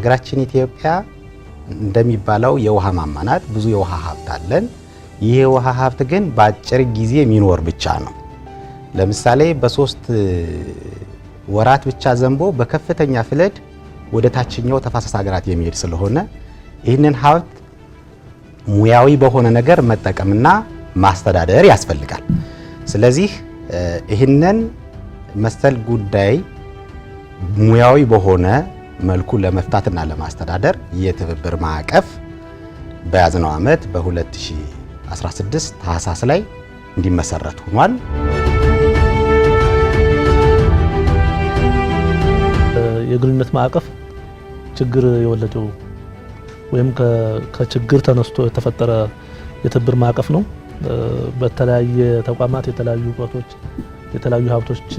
ሀገራችን ኢትዮጵያ እንደሚባለው የውሃ ማማ ናት። ብዙ የውሃ ሀብት አለን። ይህ የውሃ ሀብት ግን በአጭር ጊዜ የሚኖር ብቻ ነው። ለምሳሌ በ3 ወራት ብቻ ዘንቦ በከፍተኛ flood ወደ ታችኛው ተፋሰስ ሀገራት የሚሄድ ስለሆነ ይህንን ሀብት ሙያዊ በሆነ ነገር መጠቀምና ማስተዳደር ያስፈልጋል። ስለዚህ ይህንን መሰል ጉዳይ ሙያዊ በሆነ መልኩ ለመፍታትና ለማስተዳደር የትብብር ማዕቀፍ በያዝነው ዓመት በ2016 ታህሳስ ላይ እንዲመሰረት ሆኗል። የግንኙነት ማዕቀፍ ችግር የወለደው ወይም ከችግር ተነስቶ የተፈጠረ የትብብር ማዕቀፍ ነው። በተለያየ ተቋማት የተለያዩ እውቀቶች፣ የተለያዩ ሀብቶች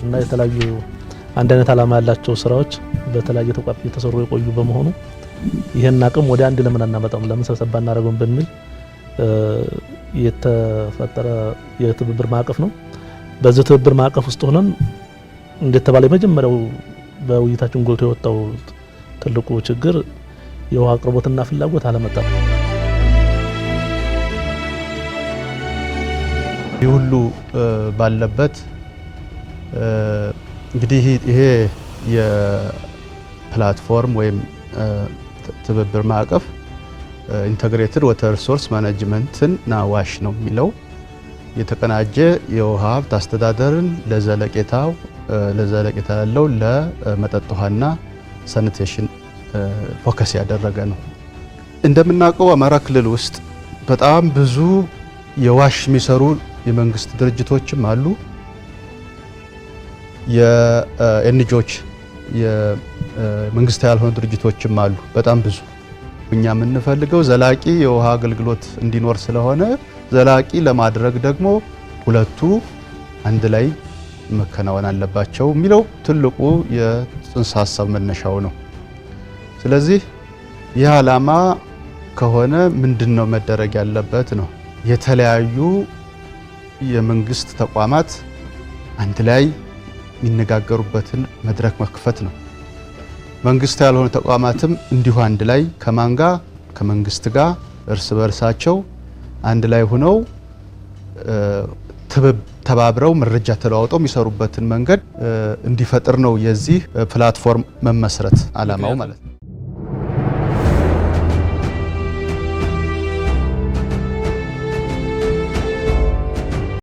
እና የተለያዩ አንድ አይነት ዓላማ ያላቸው ስራዎች በተለያየ ተቋም እየተሰሩ የቆዩ በመሆኑ ይህን አቅም ወደ አንድ ለምን አናመጣም፣ ለምን ሰብሰብ አናደርገውም በሚል የተፈጠረ የትብብር ማዕቀፍ ነው። በዚህ ትብብር ማዕቀፍ ውስጥ ሆነን እንደተባለ የመጀመሪያው በውይይታችን ጎልቶ የወጣው ትልቁ ችግር የውሃ አቅርቦትና ፍላጎት አለመጣም። ይህ ሁሉ ባለበት እንግዲህ ይሄ የ platform ወይም ትብብር ማዕቀፍ integrated water resource management ን እና WASH ነው የሚለው። የተቀናጀ የውሃ ሀብት አስተዳደርን ለዘለቄታ ያለው ለመጠጥ ውሃና sanitation focus ያደረገ ነው። እንደምናውቀው አማራ ክልል ውስጥ በጣም ብዙ የ WASH የሚሰሩ የመንግስት ድርጅቶችም አሉ። የ NGO ዎች፣ የመንግስታዊ ያልሆኑ ድርጅቶችም አሉ። በጣም ብዙ። እኛ የምንፈልገው ዘላቂ የውሃ አገልግሎት እንዲኖር ስለሆነ ዘላቂ ለማድረግ ደግሞ ሁለቱ አንድ ላይ መከናወን አለባቸው የሚለው ትልቁ የጽንሰ ሀሳብ መነሻው ነው። ስለዚህ ይህ ዓላማ ከሆነ ምንድን ነው መደረግ ያለበት ነው። የተለያዩ የመንግስት ተቋማት አንድ ላይ የሚነጋገሩበትን መድረክ መክፈት ነው። መንግስት ያልሆኑ ተቋማትም እንዲሁ አንድ ላይ ከማን ጋር? ከመንግስት ጋር እርስ በእርሳቸው አንድ ላይ ሆነው ተባብረው መረጃ ተለዋውጠው የሚሰሩበትን መንገድ እንዲፈጥር ነው የዚህ platform መመስረት ዓላማው ማለት ነው።